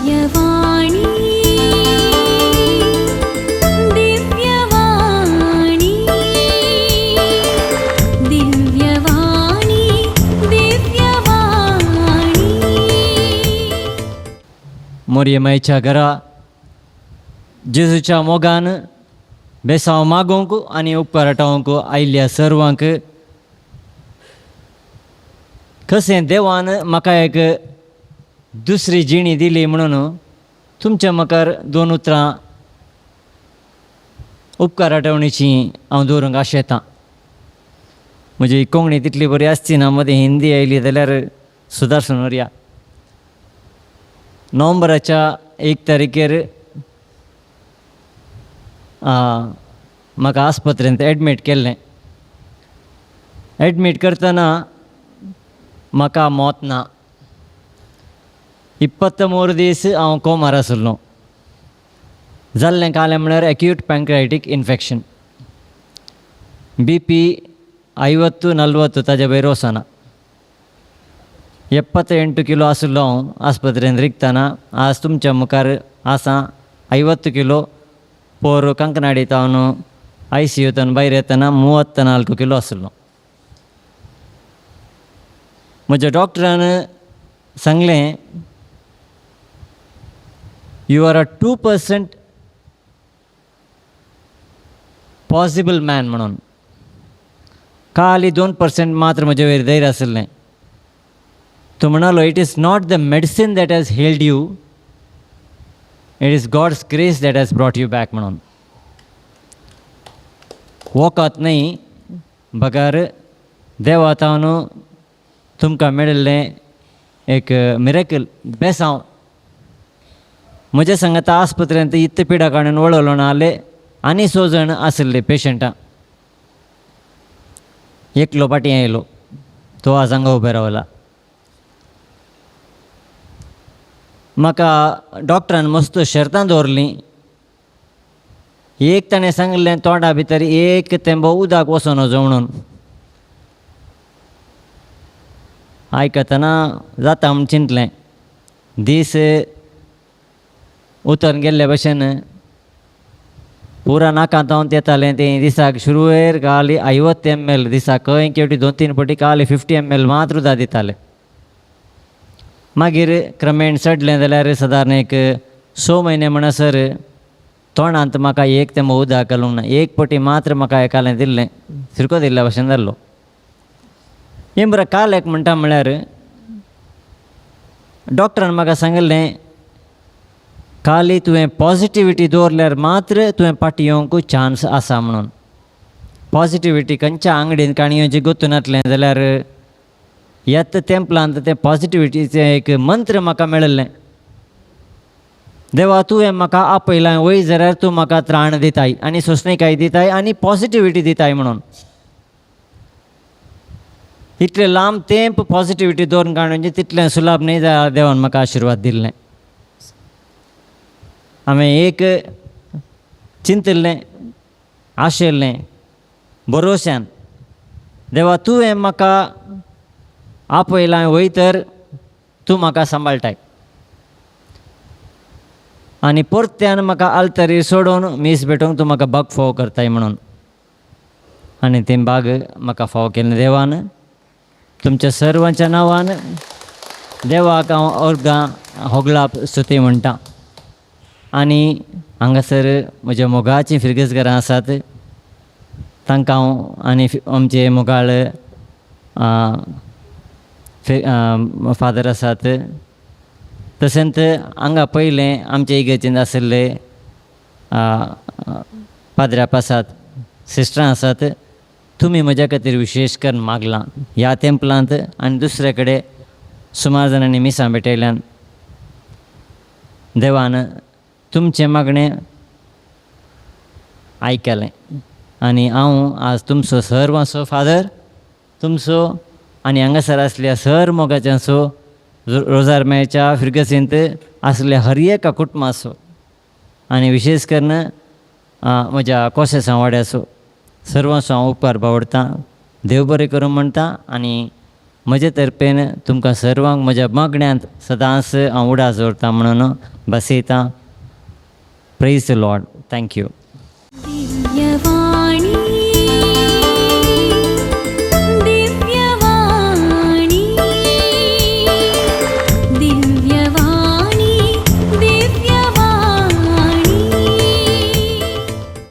दिव्यवाणी, दिव्यवाणी, दिव्यवाणी, दिव्यवाणी. मोरये माईच्या घरा जेजूच्या मोगान बेसांव मागोवंक आनी उपकार आटावंक आयिल्ल्या सर्वांक, कशें देवान म्हाका एक दुसरी जिणी दिली म्हणून तुमच्या मुखार दोन उतरां उपकार आठवणीची हांव दवरूंक आशेतां. म्हजी कोंकणी तितली बरी आसची ना, मदीं हिंदी आयली जाल्यार सुदारसून व्हरया. नोव्हेंबराच्या 1 तारखेर म्हाका आस्पत्रेंत एडमीट केल्लें. एडमीट करतना म्हाका मौत ना. 23 दीस हांव कोमार आशिल्लो. जाल्लें कालें म्हळ्यार एक्यूट पँक्रायटीक इन्फेक्शन. बी पी 50 40 ताज्या वयर वचना. 78 किलो आशिल्लो हांव आस्पत्रेंत रिगतना. आज तुमच्या मुखार आसा 50 किलो. पोर कंकनाडी तावन I C you तावन भायर येतना 34 किलो आशिल्लो. म्हज्या डॉक्टरान सांगलें, you are a 2% possible man म्हणून. खाली 2% मात्र म्हजे वयर धैर्य आशिल्लें. तो म्हणालो, it is not the medicine that has healed you, it is God's grace that has brought you back म्हणून. वखद न्हय बगर देवा तावन तुमकां मेळिल्लें एक मिरेकल बेसांव. म्हज्या सांगाता आस्पत्रेंत इतले पिडा काडून वळवलो नासले आनी 6 जाण आशिल्ले पेशंटां. एकलो फाटीं आयलो, तो आज हांगा उबो रावला. म्हाका डॉक्टरान मस्त शर्तां दवरलीं. एक ताणें सांगिल्लें, तोंडा भितर एक तेंबो उदक वचों नजो म्हणून. आयकतना जाता म्हूण चिंतलें. दीस उतरून गेल्ले भशेन पुरा नाकांत हांव येतालें. तें दिसाक सुरवेर खाली 50 एम एल दिसाक, खंय केवटी 2-3 पटी खाली 50 एम एल मात्र उदक दिताले. मागीर क्रमेण चडलें जाल्यार सादारण एक 6 म्हयने म्हणसर तोंडांत म्हाका एक तेंबो उदक घालूंक ना. एक पटी मात्र म्हाका एकालें दिल्लें, सारको दिल्ल्या भशेन जाल्लो. हें बरें काल एक म्हणटा म्हळ्यार डॉक्टरान म्हाका सांगिल्लें, खाली तुवें पॉजिटिविटी दवरल्यार मात्र तुवें फाटीं येवंक चान्स आसा म्हणून. पॉजिटिविटी खंयच्या आंगडीन काणयेची गोतू नासलें जाल्यार येत तेंपलांत तें पॉजिटिविटीचें एक मंत्र म्हाका मेळिल्लें. देवा तुवें म्हाका आपयलां वय जाल्यार तूं म्हाका त्राण दिताय आनी सोंसणीकाय दिताय आनी पॉजिटिविटी दिताय म्हणून. इतलें लांब तेंप पॉजिटिविटी दवरून काडून तितलें सुलाभ न्हय जाल्यार देवान म्हाका आशिर्वाद दिल्लें. हांवें एक चिंतिल्लें, आशिल्लें भरोश्यान, देवा तुवें म्हाका आपयलां वय तर तूं म्हाका सांबाळटाय आनी परत्यान म्हाका आल्तरी सोडून मीस भेटोवंक तूं म्हाका बाग फावो करताय म्हणून. आनी तें बाग म्हाका फावो केलें देवान. तुमच्या सर्वांच्या नांवान देवाक हांव अर्गां होगळाप स्तुती म्हणटा. आनी हांगासर म्हज्या मोगाचीं फिरगजघरां आसात तांकां हांव आनी आमचे मोगाळ फादर आसात. तशेंच हांगा पयलें आमचे इगर्जेंत आशिल्ले पाद्र्याप आसात, सिस्टरां आसात. तुमी म्हज्या खातीर विशेश करून मागलां ह्या तेंपलांत आनी दुसरे कडेन सुमार जाणांनी मिसां भेटयल्यान. देवान तुमचें मागणें आयकलें आनी हांव आज तुमचो सर्वांचो फादर तुमचो आनी हांगासर आसल्या सर मोगाच्यांचो रोजार मेळच्या फिर्गसींत आसल्या हर एका कुटुंबाचो आनी विशेश करून म्हज्या कोशेसां वाड्याचो सर्वांचो हांव उपकार बावडटां. देव बरें करूं म्हणटा आनी म्हजे तर्फेन तुमकां सर्वांक म्हज्या मागण्यांत सदांच हांव उडास दवरता म्हणून बसयतां. Praise the Lord. Thank you. Divyavani.